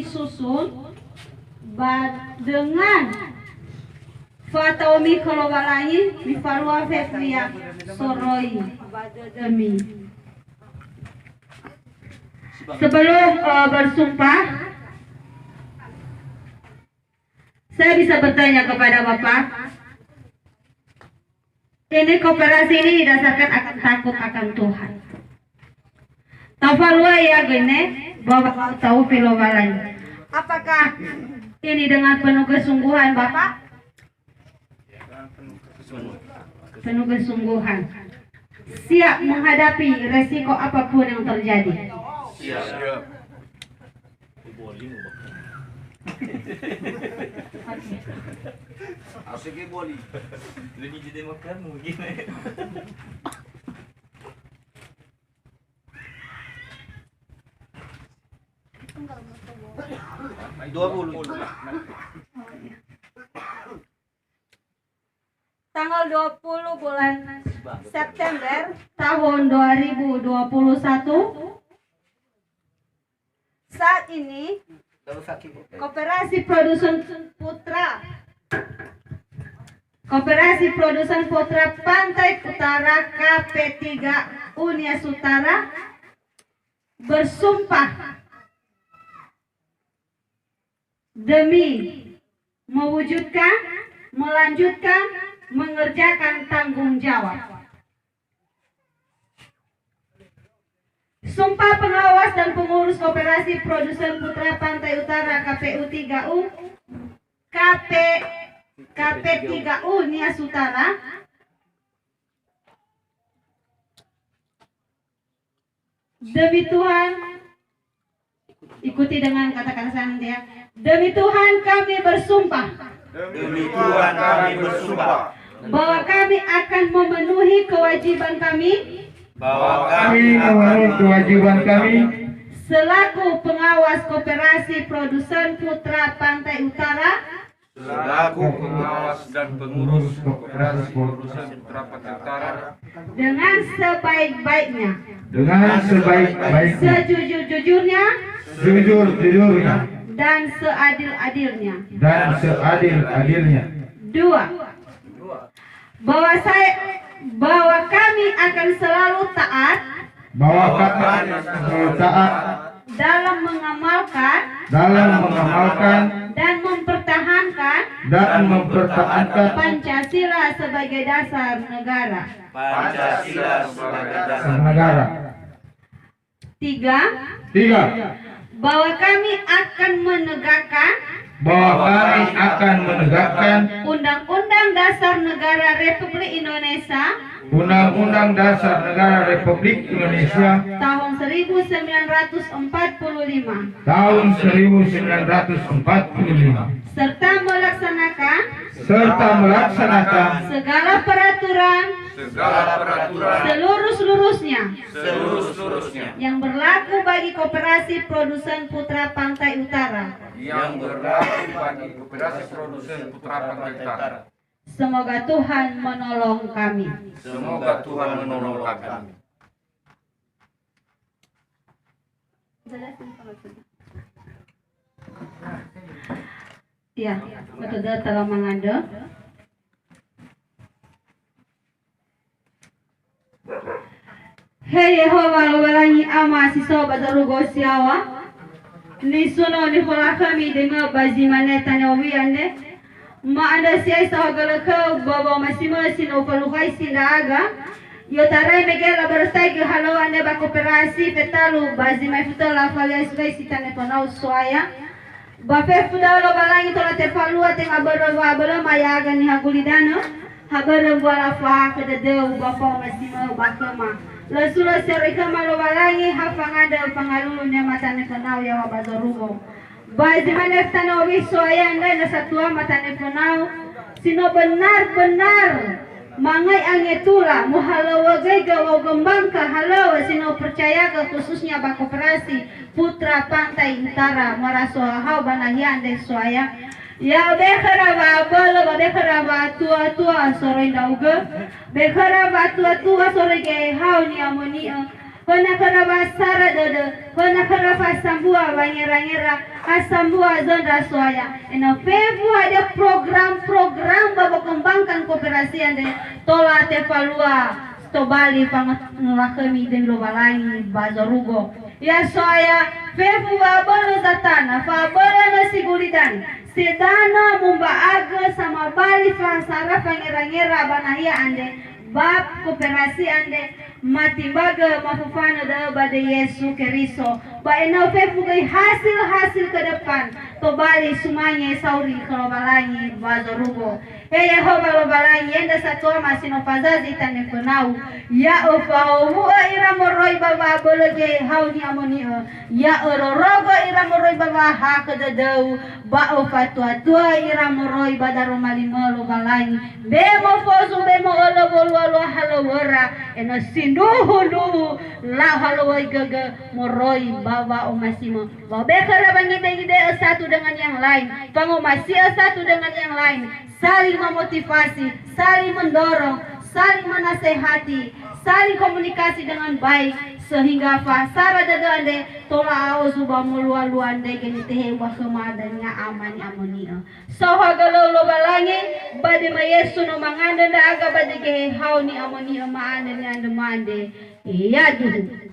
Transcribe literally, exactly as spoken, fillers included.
Susun, ba dengan fataomi khö Lowalangi, mifalua fefu ia soroi ba dödömi. Sebelum, eh, bersumpah, saya bisa bertanya kepada Bapak, ini koperasi ini didasarkan akan takut akan Tuhan. Tafalua ia göi ne, bahwa taufi Lowalangi. Apakah ini dengan penuh kesungguhan, Bapak? Penuh kesungguhan. Siap menghadapi resiko apapun yang terjadi. Siap. Asik boli. Lebih jadi makan mungkin. Dua puluh. Tanggal dua puluh bulan September tahun dua ribu dua puluh satu, saat ini Koperasi Produsen Putra, Koperasi Produsen Putra Pantai Utara K P tiga Unia Sutara bersumpah demi mewujudkan, melanjutkan, mengerjakan tanggung jawab. Sumpah pengawas dan pengurus Koperasi Produsen Putra Pantai Utara K P U tiga U, K P, K P tiga U Nia Sutara. Demi Tuhan, ikuti dengan kata-kata saya nanti ya. Demi Tuhan kami bersumpah. Demi Tuhan kami bersumpah. Bahwa kami akan memenuhi kewajiban kami. Bahwa kami akan memenuhi kewajiban kami. Selaku pengawas Koperasi Produsen Putra Pantai Utara. Selaku pengawas dan pengurus Koperasi Produsen Putra Pantai Utara. Dengan sebaik-baiknya. Dengan sebaik-baiknya. Sejujur-jujurnya. Sejujur-jujurnya. Dan seadil-adilnya. Dan seadil-adilnya. Dua. Bahwa saya, bahwa kami akan selalu taat. Bahwa kami akan selalu taat. Dalam mengamalkan. Dalam mengamalkan. Dan mempertahankan. Dan mempertahankan. Pancasila sebagai dasar negara. Pancasila sebagai dasar negara. Tiga. Tiga. Bahwa kami akan menegakkan. Bahwa kami akan menegakkan. Undang-Undang Dasar Negara Republik Indonesia. Undang-Undang Dasar Negara Republik Indonesia. Tahun seribu sembilan ratus empat puluh lima. Tahun seribu sembilan ratus empat puluh lima. Serta melaksanakan. Serta melaksanakan. Segala peraturan. Segala peraturan. Seluruh-seluruhnya. Seluruh-seluruhnya. Yang berlaku bagi Koperasi Produsen Putra Pantai Utara. Yang berlaku bagi Koperasi Produsen Putra Pantai Utara. Semoga Tuhan menolong kami. Semoga Tuhan menolong kami. Ya, betul, telah mengandung. He Yehowa Lowalangi Ama si so ba zorugo si yaŵa, nisuno nifolakhömi döimö ba zi mane tanö owi andre, ma'andrö si'ai saohagölö khöu ba wa'omasi-Mö si no Ufalukhaisi ndra'aga, i'otarai mege labörötaigö halöŵö andre ba koperasi fetalu ba zi ma'ifu tö lafali aisugasi tanö fönau So'aya. Ba fefu da'ö Lowalangi tola tefalua tenga börö wa'abölöma ya'aga niha gulidanö, ha börö mbuala fa'ahakhö dödöu ba fa'omasi-Mö ba khöma. Lö sulö si'ai khöma Lowalangi, ha fangandrö fangalulu ni'amata nefönau yaŵa ba zorugo. Ba zi mane tanö owi So'aya andre na satua mata nefönau, si no benar-benar mangai angetula, mohalöŵögöigö wa'ogömbangkö halöŵö si no percayagö khususnya ba koperasi Putra Pantai Utara, maraso hahau ba nahia andre So'aya. Ya, be khöra wa'abölö, ba be khöra wa'atua-tua soroi ndra'ugö, be khöra wa'atua-tua soroi ge'ehao ni'amoni'ö, Föna khöra wa'asara dödö, föna khöra fa'asambua wangera-ngera, ha sambua zöndra So'aya. Ena'ö fefu hadia program-program ba wa'ökembangkan koperasi andre, tola tefalua, tobali fangolakhömi döi Lowalangi ba zorugo. Ya So'aya, fefu wa'abölö zatana, fa'abölö nösi gulidanö, sedanö mumba'agö samabali fa'asara fangera-ngera ba nahia andre, ba koperasi andre, matimbagö mafofanö da'ö ba döi Yesu Keriso, ba ena'ö fefu göi hasil-hasil ke depan, tobali sumange sauri khö Lowalangi ba zorugo. He Yehowa Lowalangi, ya'ö ndra satua ma si no fazazi tanö fönau, ya'ö fahowu'ö ira moroi ba wa'abölö geheha ni'amoni'ö, ya'ö rorogö ira moroi ba wa'ahakhö dödöu, ba öfatua-tua ira moroi ba daroma limö Lowalangi, be mofozu, be mo'ölö wolua-lua halöŵöra, ena'ö sindruhu-ndruhu lau halöŵöi gögö moroi ba wa'omasimö. Ba be khöra wangide-ngide'ö satu dengan yang lain, fangomasi'ö satu dengan yang lain, saling memotivasi, saling mendorong, saling menasehati, saling komunikasi dengan baik, sehingga fa'asara dödö andre tola a'ozu ba molua-lua andre, genitöhe ba khöma dania ama ni'amoni'ö. Saohagölö Lowalangi, ba döi ma Yesu no mangandrö ndra'aga ba döi geheha ni'amoni'ö ma'andrö ni'andrö mande. Yaduhu.